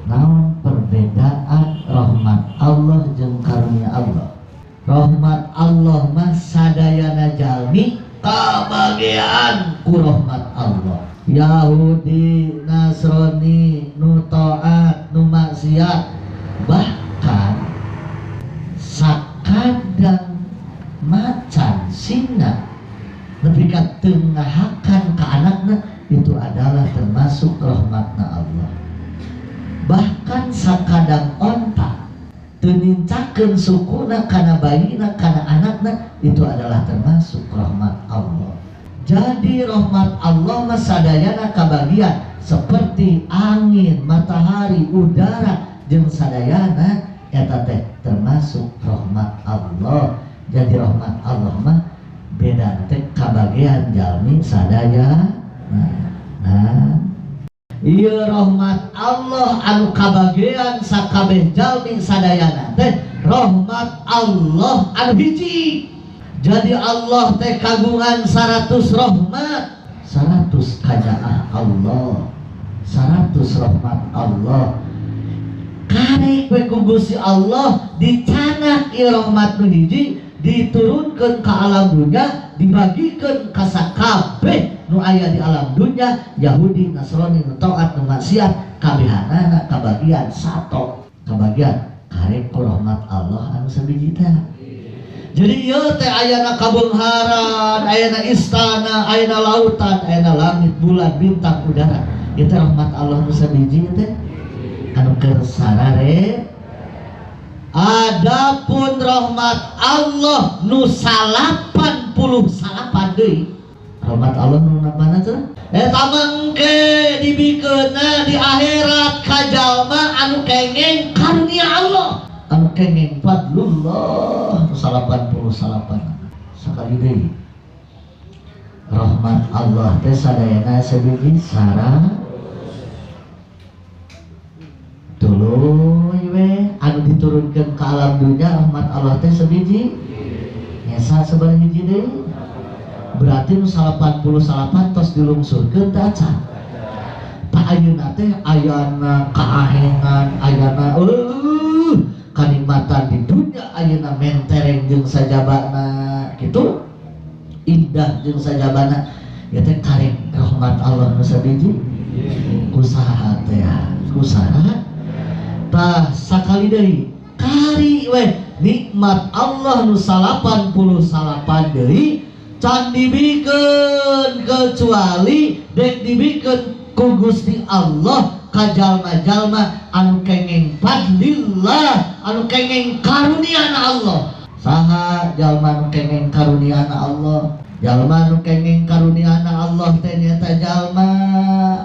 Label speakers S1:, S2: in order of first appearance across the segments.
S1: Naon perbedaan rahmat Allah jeung karunia Allah? Rahmat Allah mah sadayana jalmi kabagian ku rahmat Allah. Yahudi, Nasrani, nu taat, nu maksiat, bahkan sakadang macan, singa nepi ka teu ngahakan ka anakna, itu adalah termasuk rahmatna Allah. Bahkan sakadang onta teu nincakeun sukuna kana bayina, kana anakna, itu adalah termasuk rahmat Allah. Jadi rahmat Allah mah sadayana kabagian seperti angin, matahari, udara jeung sadayana eta teh termasuk rahmat Allah. Jadi rahmat Allah mah beda teh kabagian jalmi sadaya. Nah, ieu rahmat Allah anu kabagian sakabeh jalmi sadayana teh rahmat Allah anu hiji. Jadi Allah teh kagungan 100 rahmat, 100 kanyaah Allah, 100 rahmat Allah. Karek we ku Gusti Allah dicanak ieu rahmat nu hiji, diturunkan ke alam dunia, dibagikan ka sakabeh nu aya di alam dunia, Yahudi, Nasrani, nu taat, nu maksiat, kabehanana kabagian sato, kabagian karek ku rahmat Allah anu sabiji teh. Jadi ieu teh ayana kabeungharan, ayana istana, ayana lautan, ayana langit, bulan, bintang, udara. Itu rahmat Allah nu sabiji teh anu keur sarare. Adapun rahmat Allah nu 99 deui, rahmat Allah nu mana tuh? Eta mangke dibikeunna di akhirat ka jalma anu kengeng karunia Allah, anu kengeng fadlullah nu 99. Sakali deui, rahmat Allah teh sadayana sabiji sara tuluy we anu diturunkeun ke alam dunia. Rahmat Allah teh sebiji nyesa sabaraha hiji deui? Berarti nu 99 tos dilungsurkeun teh acan? Tak ayeuna teh ayana kaahengan, ayana kanikmatan di dunia, ayeuna mentereng jeung sajabana gitu, indah jeung sajabana, ya teh karek rahmat Allah nu sabiji kusaha teh, kusaha tah? Sakali deui, kari weh nikmat Allah nu 99 deui can dibikeun, kecuali dek dibikeun ku Gusti Allah ka jalma-jalma anu kengeng fadlillah, anu kengeng karuniana Allah. Saha jalma anu kengeng karuniana Allah? Jalma anu kengeng karuniana Allah teh nyaeta jalma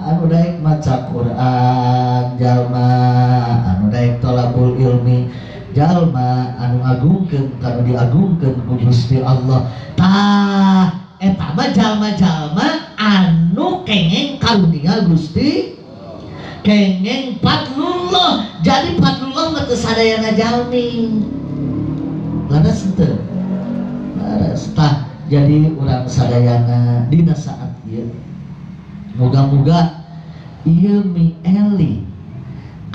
S1: anu daek maca Quran, jalma anu daek tolabul ilmi, jalma anu ngagungkeun kanu diagungkeun ku Gusti Allah. Tah, eta mah jalma-jalma anu kengeng karunia Gusti, kengeng fadlullah. Jadi fadlullah mah teu sadayana jalmi, leres henteu? Leres. Tah, jadi urang sadayana dina saat ieu moga-moga ieu mieli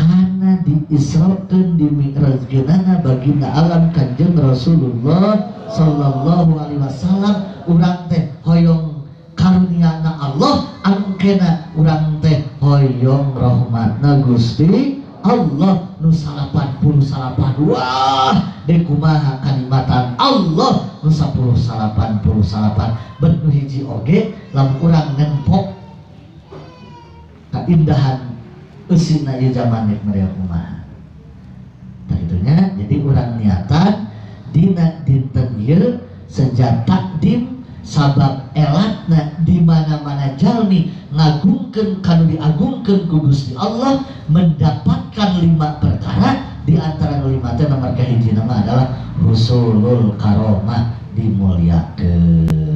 S1: kana diisrokeun, dimi'rajkeunana baginda alam Kanjeng Rasulullah sallallahu alaihi wasallam. Urang teh hoyong karuniana Allah, anu kena urang teh hoyong rahmatna Gusti Allah nu 99. Wah, dek kumaha kanikmatan Allah nu 10 99 bet nu hiji oge lamun urang nempok kaindahan eusina ieu zaman dek mereka kumaha. Tah, itunya. Jadi urang niatan dina dinten ieu senja takdim, sabab elatna di mana-mana jalmi ngagungkeun kanu diagungkeun ku Gusti Allah mendapatkan lima perkara. Di antara lima teh nomor kahiji nama adalah husulul karomah, dimuliakeun.